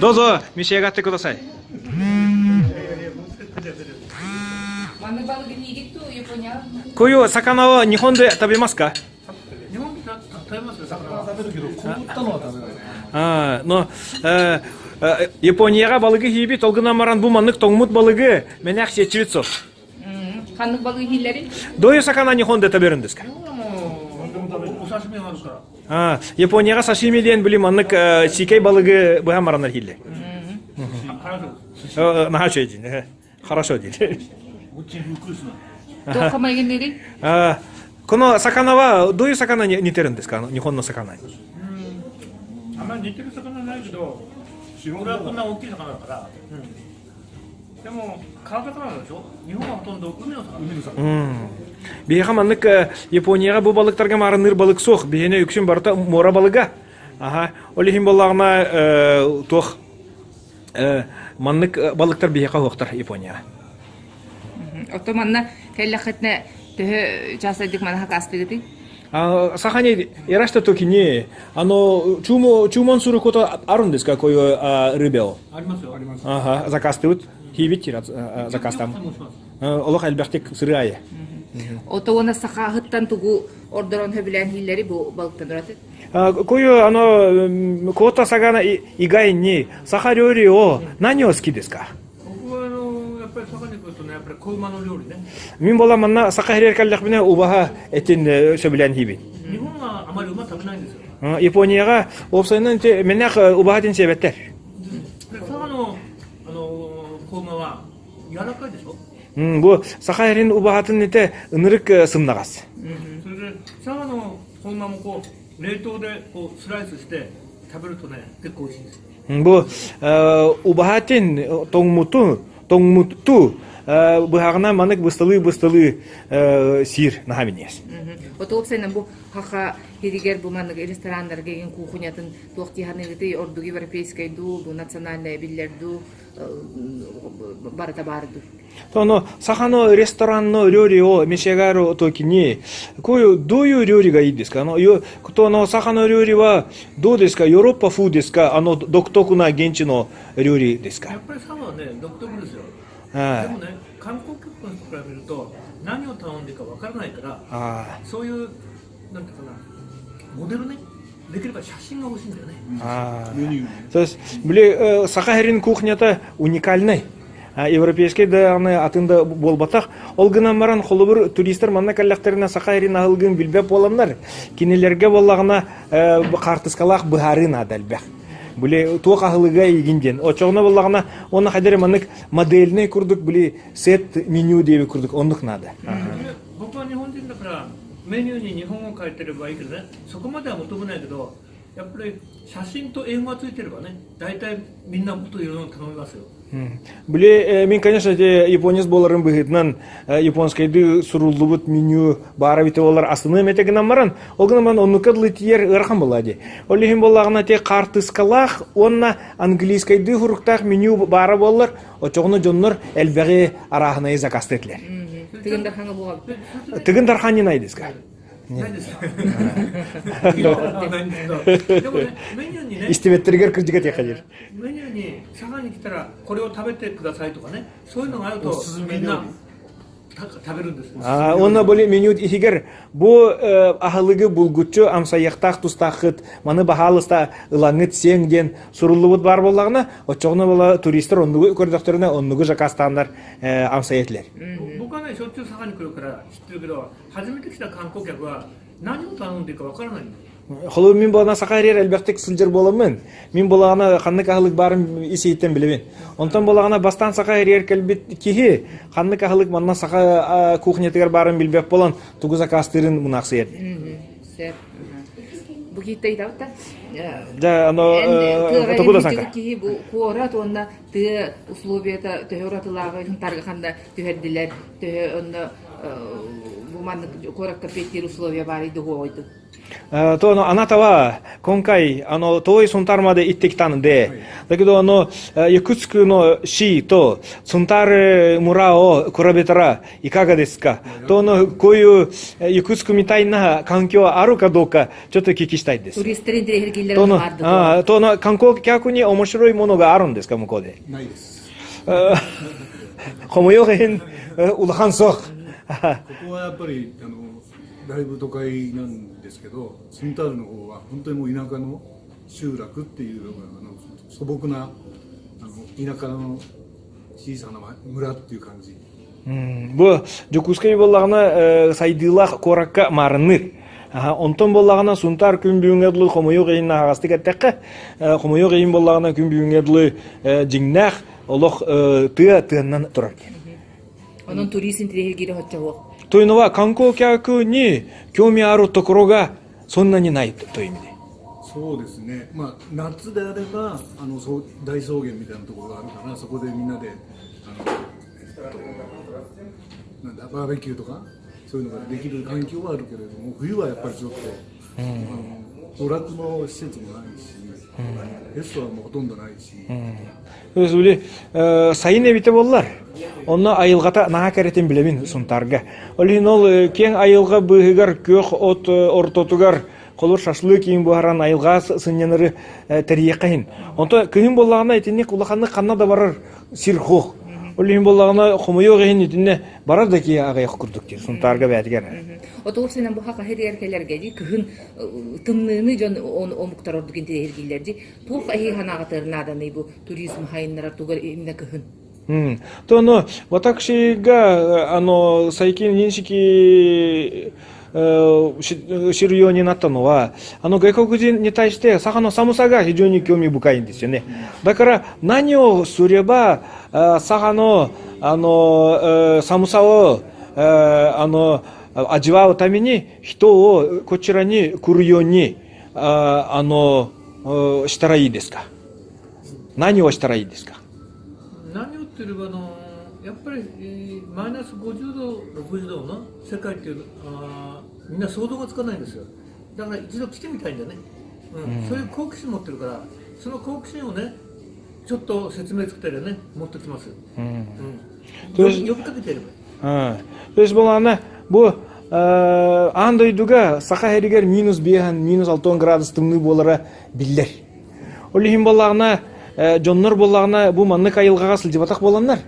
どうぞ召し上がってください。 Маннык балыгы миигит туу Япония. こういう魚は日本で食べますか日本で食べますよ、魚は。食べるけど、凍ったのは食べないね。 А, но э, э, Японияҕа балыгы сиибит, ол гынан баран бу маннык тоҥмут балыгы мэнэх сиэччибит суох. Ханнык балыгы сииллэрий? どういう魚日本で食べるんですか日本はもうお刺身があるから。 А, Японияҕа сашими диэн били маннык э, сиикэй балыгы быһан бараннар сииллэр. 辛 Наһаа үчүгэй диин. Хорошо диир. こっちにふっくりする Туохха майгынныырый? あこの魚はどういう魚に似てるんですかあの日本の魚に。あまり似てる魚ないけど、これはこんな大きい魚だから。でも、川魚なんでしょ日本はほとんど海の魚。海の魚。 М. Биһиэхэ маннык э, Японияҕа бу балыктарга маарынныыр балык суох. Биһиэнэ үксүн барыта муора балыга. Аха. Ол иһин буоллаҕына э, туох э, маннык э, балыктар биһиэхэ суохтар Японияҕа. Оттон манна кэллэххитинэ төһө чаастайдык маны хакаастыгытый? あサにいらした時に、あの、注文、注文することあるんですかこういうあルベを。ありますよ。あります。 Ага, заказтыбыт. Хиибит заказ там. Олох элбэхтик сырыы аайы. Ото уонна саха аһыттан тугу ордорон сөбүлээн сииллэри бу балыктан ураты? こういうあの、クォータ魚以外に、サハ料理を何を好きですか僕はあの、やっぱり佐賀に来るとね、やっぱり子馬の料理ね。 Мин буолла манна саха сиригэр кэллэхпинэ убаһа этин сөбүлээн сиибин. 日本はあまり馬食べないんですよ。 Японияҕа уопсайынан мэнэх убаһа этин сиэбэттэр. で、佐賀の、あの、子馬は柔らかいでしょ Бу саха сирин убаһатын этэ ынырык сымнаҕас. それで、佐賀の子馬もこう、冷凍でこうスライスして食べるとね、結構美味しいんですよ。 Бу убаһа этин тоҥмуту, тоҥмутту быһаҕынан маннык бысталыы-бысталыы сиир наһаа минньигэс. Ото уопсайынан бу хаха сиригэр бу маннык рестораннарга игин кухнятын туох дии саныыгытый ордук европейскай дуу, бу национальная биллэр дуу, барыта баар дуу? そのサのレストランの料理を召し上がるときに、こういう、どういう料理がいいですかあの、よとのサハの料理はどうですかヨーロッパ風ですかあの、独特な現地の料理ですかやっぱり佐賀はね、独特ですよ。はいでもね、観光客の人から見ると、何を頼んでいいかわからないから、あそういう、なんていうかな、モデルね、できれば写真が欲しいんだよね。 あメニューね。 То есть, били, саха сирин кухнята уникальный. Европейский даҕаны атын да буолбатах. Ол гынан баран холобур туристар манна кэллэхтэринэ саха сирин аһылыгын билбэт буоланнар, кинилэргэ буоллаҕына хаартыскалаах быһаарыы наада элбэх. Били туох аһылыга игин диэн. Оччоҕуна буоллаҕына уонна хайдары маннык модельный курдук били сет меню диэби курдук оннук наада. 僕は日本人だから、メニューに日本語書いてればいいけどね、そこまでは求めないけど、やっぱり写真と英語がついてればね、大体みんなもっといろいろ頼みますよ。 Били, мин, конечно, те японец буоларын быһыытынан японскайды суруллубут меню баара бите болар астыныам этэ гынан баран, ол гынан баран оннукка дылы тиийэр ыарахан буолла дии. Ол иһин буоллаҕына те хаартыскалаах уонна английскайды суруктаах меню баара буоллар, оччоҕуна дьоннор элбэҕи арааһынайы заказтыы этилэр. Тыгын Дархаҥа буолбут. Тыгын Дархан не найдеска. ないです。ないんですけど、でもね、メニューにね、 Истибэттэригэр кырдьыга этиэххэ диир. メニューに佐賀に来たらこれを食べてくださいとかね、そういうのがあるとおすすめみんな料理た食べるんですよ。 Уонна бу меню иһигэр бу аһылыгы булгуччу амсайыахтаах тустааххыт маны баһаалыста ылаҥҥыт сиэҥ диэн суруллубут баар буоллаҕына, оччоҕуна буола туристар оннугу көрдөхтөрүнэ оннугу заказтааннар амсайа этилэр. 僕はね、しょっちゅう佐賀に来るから知ってるけど、初めて来た観光客は何を頼んでいいかわからないんだよ。 Холобур мин буолана саха сиригэр элбэхтик сылдьар буоламмын, мин буолаҕына ханнык аһылык баарын ис-иһиттэн билэбин. Онтон буолаҕына бастаан саха сиригэр кэлбит киһи ханнык аһылык манна саха кухнятыгар баарын билбэт буолан тугу заказтыырын мунаахсыйар. Сөп. Бу киһи ыйытабыт Дьэ, ону тугу да санка. Киһи бу куорат уонна тыа условията төһө уратылааҕы хантарга ханна түһэрдилэр, төһө онно бу маннык куоракка петтиир условия баар дуһуойду. とあのあなたは今回あの遠いソンタールまで行ってきたので、だけどあのヤクーツクの市とソンタール村を比べたらいかがですかとあのこういうヤクーツクみたいな環境はあるかどうかちょっとお聞きしたいです。 Туристар интэриэһиргииллэрэ との баар дуо? あとの観光客に面白いものがあるんですか向こうで。ないです。 хомойуох иһин улахан суох. ここはやっぱりあのだいぶ都会なんですけど、スンタールの方は本当にもう田舎の集落っていうのがあの素朴なあの田舎の小さな村っていう感じ。 Бу Дьокуускай буоллаҕына сайдыылаах куоракка маарынныыр. Онтон буоллаҕына Сунтаар күн бүгүҥҥэ дылы хомойуох иһин аһаҕастык эттэххэ, хомойуох иһин буоллаҕына күн бүгүҥҥэ дылы дьиҥнээх олох тыа тыаннан турар диэн. Онон турист интэриэһиргиирэ оччо というのは観光客に興味あるところがそんなにないという意味で。そうですね、まあ、夏であればあのそう大草原みたいなところがあるからそこでみんなであの、なんだバーベキューとかそういうのができる環境はあるけれども冬はやっぱりちょっと、あの娯楽の施設もないし、レストランもほとんどないし、 Били сайын эбитэ буоллар. Онно айылҕата наһаа кэрэтин билэбин Сунтаарга. Ол иһин ол киэҥ айылҕа быыһыгар күөх от ортотугар холур шашлык иин буһаран айылҕа сынньанары тэрийиэххэ иһин. Онто кыһын буоллаҕына итинник улаханнык ханна да барар сир суох. Ол иһин буоллаҕына хомойуох иһин итиннэ барар да киһи аҕыйах курдук диир Сунтаарга бээтигэр. Отур сенен бу хака хиригэр кэлэргэ дии кыһын тымныыны дьон омуктар ордук интэриэһиргииллэр дии. Туох эһи ханаҕатыгар нааданый бу туризм хайыннарар тугар именно кыһын? とあの私があの最近認識知るようになったのはあの外国人に対して佐賀の寒さが非常に興味深いんですよね。だから何をすれば佐賀のあの寒さをあの味わうために人をこちらに来るようにあのしたらいいですか何をしたらいいですか何をって言えばあのやっぱりマイナス50度60度の世界っていうあみんな想像がつかないんですよだから一度来てみたいんだね、うん、そういう好奇心持ってるからその好奇心をねちょっと説明つけたらね持ってきます、うんうん、呼びかけてやれば То есть буоллаҕына бу аан дойдуга саха сиригэр минус биэһэн минус алтан градус тымныы буолара биллэр. Ол иһин буоллаҕына дьоннор буоллаҕына бу маннык айылҕаҕа сылдьыбатах буоланнар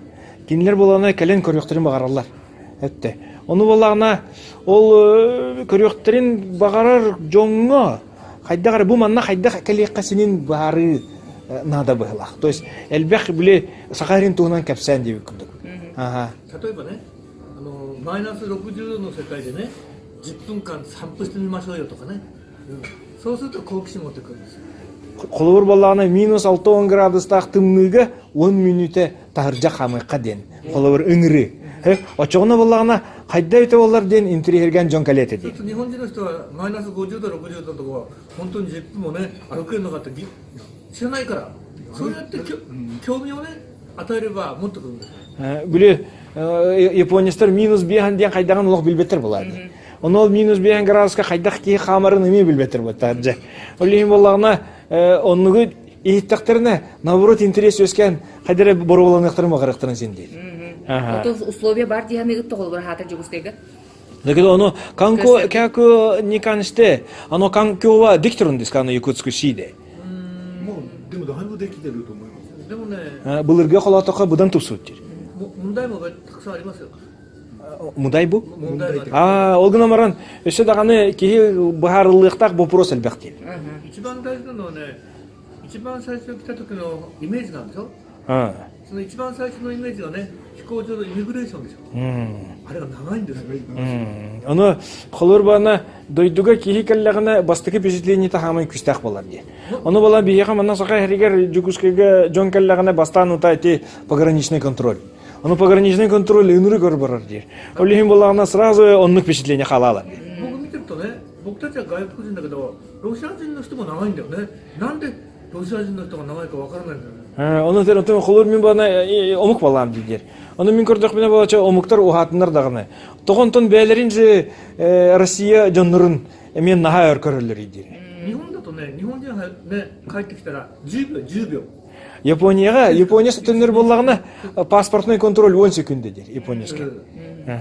кинилэр буоллаҕына кэлэн көрүөхтэрин баҕараллар. Өттө. Ону буоллаҕына ол көрүөхтэрин баҕарар дьоҥҥо хайдах эрэ бу манна хайдах кэлиэххэ синин быһаарыы наада быһыылаах. То есть элбэх били саха сирин туһунан кэпсээн диэбит курдук. Аха. 例えばねあのマイナス60度の世界でね10分間散歩してみましょうよとかね、うん、そうすると好奇心持ってくるんですよ Холобур буоллаҕына минус 60 градустаах тымныыга 10 мүнүүтэ таһырдьа хаамыахха диэн холобур ыҥырыы. Оччоҕуна буоллаҕына хайда эбитэ буоллар диэн интэриэһиргээн дьон кэлиэ этэ диэн. 日本人の人はマイナス50度60度のとこは本当に10分もね歩けるのかって知らないからそうやって興味をね与えればもっとくるんです Били японецтар минус биэһэн диэн хайдаҕын олох билбэттэр буолар дии. Ону ол минус биэһэн градуска хайдах киһи хаамарын эмиэ билбэттэр буолтаар дьэ. Ол иһин буоллаҕына оннугу иһиттэхтэринэ наоборот интерес үөскээн хайда эрэ боруобаланыахтарын баҕарыахтарын син диир. Ото условия бар диэхэ ыт тоҕолбор хаатар Дьокуускайга. だけど、あの、観光客に関して、あの環境はできてるんですかあの、ユクツク市で。もうでもだいぶできてると思います。でもね、 Былыргы холоотоххо быдан тупсубут диир. 問題もたくさんありますよ。 Мудай бу? 問題 Аа, ол гынан баран, өссө даҕаны киһи быһаарыллыахтаах вопрос элбэх диир. 一番大事なのはね、一番最初来た時のイメージなんでしょその一番最初のイメージがね、飛行場のイミグレーションでしょ。あれが長いんですよ。 Ону холобур баана дойдуга киһи кэллэҕинэ бастакы впечатлениета хаамай күүстээх буолар диye. Ону була биһиэхэ манна саха иһэригэр Дьокуускайга дьон кэллэҕинэ бастаан утаа ити пограничный контроль. Ону пограничный контроль ынырык өр барар диир. Ол иһин буоллаҕына сразу оннук впечатление хаалаалар диир. 僕見てるとね、僕たちは外国人だけど、ロシア人の人も長いんだよね。なんでロシア人の人が長いかわからないんだよね。 Ону тэр отон холур мин бана омук балаам диир. Ону мин көрдөхпүнэ болача омуктар уһаатыннар даҕаны. Тоҕонтон бэйэлэрин же Россия дьоннорун эмиэ наһаа өр көрөллөр диир. 日本だとね、日本人がね、帰ってきたら10秒、10秒。 Японияҕа Япония төннөр буоллаҕына паспортный контроль 10 секунда диир японецка. やっ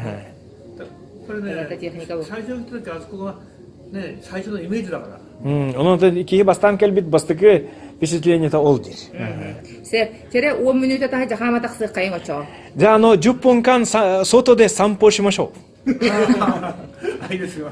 ぱりね Это техника был. 最初に来た時あそこがね、最初のイメージだから。 Онон киһи бастаан кэлбит бастакы впечатлениета ол диир. Сэр, чэрэ 10 мүнүүтэ таһа хаама тахсыаххайыҥ оччоҕо. じゃあ、あの、10分間さ外で散歩しましょう。はい、いいですよ。